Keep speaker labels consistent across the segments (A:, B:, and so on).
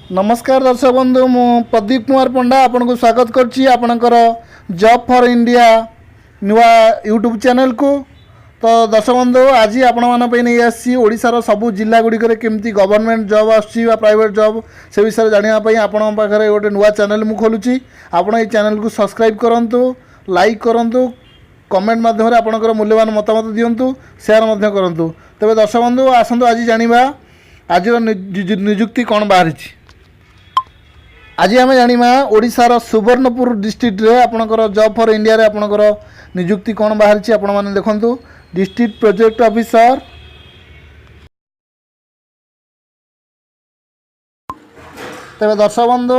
A: ନମସ୍କାର ଦର୍ଶକ ବନ୍ଧୁ, ମୁଁ ପ୍ରଦୀପ କୁମାର ପଣ୍ଡା ଆପଣଙ୍କୁ ସ୍ୱାଗତ କରୁଛି ଆପଣଙ୍କର ଜବ୍ ଫର୍ ଇଣ୍ଡିଆ ନୂଆ ୟୁଟ୍ୟୁବ୍ ଚ୍ୟାନେଲକୁ। ତ ଦର୍ଶକ ବନ୍ଧୁ, ଆଜି ଆପଣମାନଙ୍କ ପାଇଁ ନେଇ ଆସିଛି ଓଡ଼ିଶାର ସବୁ ଜିଲ୍ଲା ଗୁଡ଼ିକରେ କେମିତି ଗଭର୍ଣ୍ଣମେଣ୍ଟ ଜବ୍ ଆସୁଛି ବା ପ୍ରାଇଭେଟ୍ ଜବ୍, ସେ ବିଷୟରେ ଜାଣିବା ପାଇଁ ଆପଣଙ୍କ ପାଖରେ ଗୋଟେ ନୂଆ ଚ୍ୟାନେଲ୍ ମୁଁ ଖୋଲୁଛି। ଆପଣ ଏଇ ଚ୍ୟାନେଲକୁ ସବସ୍କ୍ରାଇବ୍ କରନ୍ତୁ, ଲାଇକ୍ କରନ୍ତୁ, କମେଣ୍ଟ ମାଧ୍ୟମରେ ଆପଣଙ୍କର ମୂଲ୍ୟବାନ ମତାମତ ଦିଅନ୍ତୁ, ସେୟାର ମଧ୍ୟ କରନ୍ତୁ। ତେବେ ଦର୍ଶକ ବନ୍ଧୁ, ଆସନ୍ତୁ ଆଜି ଜାଣିବା ଆଜିର ନିଯୁକ୍ତି କ'ଣ ବାହାରିଛି। ଆଜି ଆମେ ଜାଣିବା ଓଡ଼ିଶାର ସୁବର୍ଣ୍ଣପୁର ଡିଷ୍ଟ୍ରିକ୍ଟରେ ଆପଣଙ୍କର ଜବ୍ ଫର୍ ଇଣ୍ଡିଆରେ ଆପଣଙ୍କର ନିଯୁକ୍ତି କ'ଣ ବାହାରିଛି। ଆପଣମାନେ ଦେଖନ୍ତୁ, ଡିଷ୍ଟ୍ରିକ୍ଟ ପ୍ରୋଜେକ୍ଟ ଅଫିସର। ତେବେ ଦର୍ଶକ ବନ୍ଧୁ,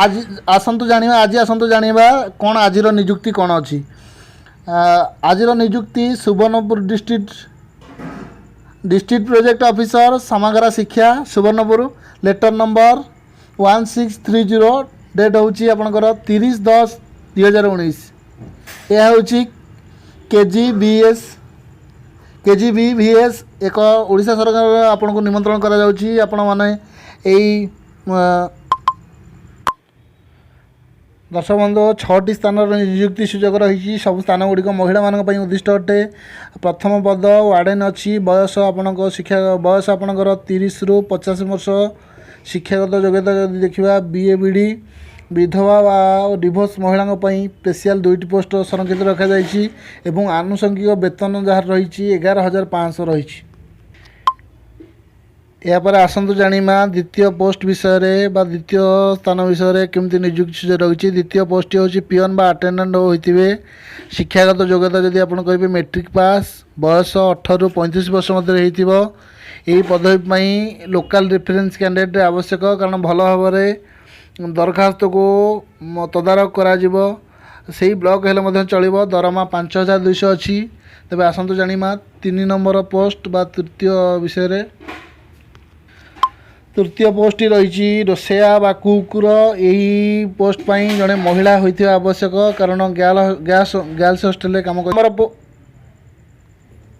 A: ଆଜି ଆସନ୍ତୁ ଜାଣିବା କ'ଣ ଆଜିର ନିଯୁକ୍ତି କ'ଣ ଅଛି। ଆଜିର ନିଯୁକ୍ତି Subarnapur district, district project officer, ସମଗ୍ର ଶିକ୍ଷା, ସୁବର୍ଣ୍ଣପୁର। Letter number 1630, date ହେଉଛି ଆପଣଙ୍କର 30/10/2019। ଏହା ହେଉଛି କେଜିବିଭିଏସ୍ ଏକ ଓଡ଼ିଶା ସରକାର ଆପଣଙ୍କୁ ନିମନ୍ତ୍ରଣ କରାଯାଉଛି। ଆପଣମାନେ ଏଇ ଦର୍ଶକ ବନ୍ଧୁ, ଛଅଟି ସ୍ଥାନର ନିଯୁକ୍ତି ସୁଯୋଗ ରହିଛି। ସବୁ ସ୍ଥାନ ଗୁଡ଼ିକ ମହିଳାମାନଙ୍କ ପାଇଁ ଉଦ୍ଦିଷ୍ଟ ଅଟେ। ପ୍ରଥମ ପଦ ୱାର୍ଡ଼େନ୍ ଅଛି। ବୟସ ଆପଣଙ୍କ ଶିକ୍ଷା ବୟସ ଆପଣଙ୍କର 30ରୁ 50 ବର୍ଷ। ଶିକ୍ଷାଗତ ଯୋଗ୍ୟତା ଯଦି ଦେଖିବା, ବିଏ, ବିଇଡ଼ି। ବିଧବା ବା ଡିଭୋର୍ସ ମହିଳାଙ୍କ ପାଇଁ ସ୍ପେଶିଆଲ ଦୁଇଟି ପୋଷ୍ଟ ସଂରକ୍ଷିତ ରଖାଯାଇଛି ଏବଂ ଆନୁଷଙ୍ଗିକ ବେତନ ଯାହା ରହିଛି, 11,500 ରହିଛି। ଏହାପରେ ଆସନ୍ତୁ ଜାଣିବା ଦ୍ୱିତୀୟ ପୋଷ୍ଟ ବିଷୟରେ ବା ଦ୍ୱିତୀୟ ସ୍ଥାନ ବିଷୟରେ, କେମିତି ନିଯୁକ୍ତି ସୁଯୋଗ ରହିଛି। ଦ୍ୱିତୀୟ ପୋଷ୍ଟଟି ହେଉଛି ପିଅନ୍ ବା ଆଟେଣ୍ଡାଣ୍ଟ ହୋଇଥିବେ। ଶିକ୍ଷାଗତ ଯୋଗ୍ୟତା ଯଦି ଆପଣ କହିବେ, ମେଟ୍ରିକ୍ ପାସ୍। ବୟସ 18ରୁ 35 ବର୍ଷ ମଧ୍ୟରେ ହେଇଥିବ। ଏହି ପଦବୀ ପାଇଁ ଲୋକାଲ୍ ରେଫରେନ୍ସ କ୍ୟାଣ୍ଡିଡେଟ୍ ଆବଶ୍ୟକ, କାରଣ ଭଲ ଭାବରେ ଦରଖାସ୍ତକୁ ତଦାରଖ କରାଯିବ। ସେଇ ବ୍ଲକ୍ ହେଲେ ମଧ୍ୟ ଚଳିବ। ଦରମା 5200 ଅଛି। ତେବେ ଆସନ୍ତୁ ଜାଣିବା ତିନି ନମ୍ବର ପୋଷ୍ଟ ବା ତୃତୀୟ ବିଷୟରେ। ତୃତୀୟ ପୋଷ୍ଟଟି ରହିଛି ରୋଷେୟା ବା କୁକ୍ର। ଏହି ପୋଷ୍ଟ ପାଇଁ ଜଣେ ମହିଳା ହୋଇଥିବା ଆବଶ୍ୟକ, କାରଣ ଗାର୍ଲସ ହଷ୍ଟେଲରେ କାମ କରି।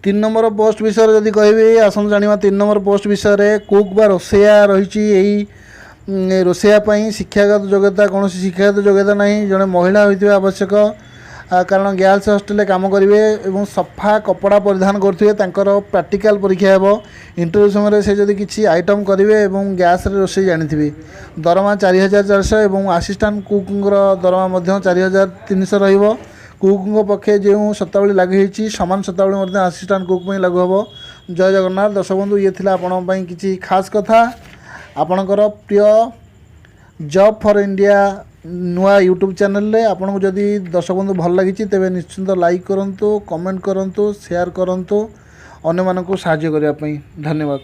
A: ତିନି ନମ୍ବର ପୋଷ୍ଟ ବିଷୟରେ ଯଦି କହିବି, ଆସନ୍ତୁ ଜାଣିବା ତିନି ନମ୍ବର ପୋଷ୍ଟ ବିଷୟରେ। କୁକ୍ ବା ରୋଷେୟା ରହିଛି। ଏହି ରୋଷେୟା ପାଇଁ ଶିକ୍ଷାଗତ ଯୋଗ୍ୟତା, କୌଣସି ଶିକ୍ଷାଗତ ଯୋଗ୍ୟତା ନାହିଁ। ଜଣେ ମହିଳା ହୋଇଥିବା ଆବଶ୍ୟକ, କାରଣ ଗାର୍ଲସ ହଷ୍ଟେଲରେ କାମ କରିବେ ଏବଂ ସଫା କପଡ଼ା ପରିଧାନ କରୁଥିବେ। ତାଙ୍କର ପ୍ରାକ୍ଟିକାଲ ପରୀକ୍ଷା ହେବ। ଇଣ୍ଟରଭ୍ୟୁ ସମୟରେ ସେ ଯଦି କିଛି ଆଇଟମ୍ କରିବେ ଏବଂ ଗ୍ୟାସ୍ରେ ରୋଷେଇ ଜାଣିଥିବେ। ଦରମା 4400 ଏବଂ ଆସିଷ୍ଟାଣ୍ଟ କୁକ୍ଙ୍କର ଦରମା ମଧ୍ୟ 4300 ରହିବ। କୁକ୍ଙ୍କ ପକ୍ଷେ ଯେଉଁ ସର୍ତ୍ତାବଳୀ ଲାଗୁ ହେଇଛି, ସମାନ ସର୍ତ୍ତାବଳୀ ମଧ୍ୟ ଆସିଷ୍ଟାଣ୍ଟ କୁକ୍ ପାଇଁ ଲାଗୁ ହେବ। ଜୟ ଜଗନ୍ନାଥ। ଦର୍ଶକ ବନ୍ଧୁ, ଇଏ ଥିଲା ଆପଣଙ୍କ ପାଇଁ କିଛି ଖାସ୍ କଥା ଆପଣଙ୍କର ପ୍ରିୟ ଜବ୍ ଫର୍ ଇଣ୍ଡିଆ ନୂଆ ୟୁଟ୍ୟୁବ୍ ଚ୍ୟାନେଲରେ। ଆପଣଙ୍କୁ ଯଦି ଦର୍ଶକ ବନ୍ଧୁ ଭଲ ଲାଗିଛି, ତେବେ ନିଶ୍ଚିନ୍ତ ଲାଇକ୍ କରନ୍ତୁ, କମେଣ୍ଟ କରନ୍ତୁ, ସେୟାର କରନ୍ତୁ ଅନ୍ୟମାନଙ୍କୁ ସାହାଯ୍ୟ କରିବା ପାଇଁ। ଧନ୍ୟବାଦ।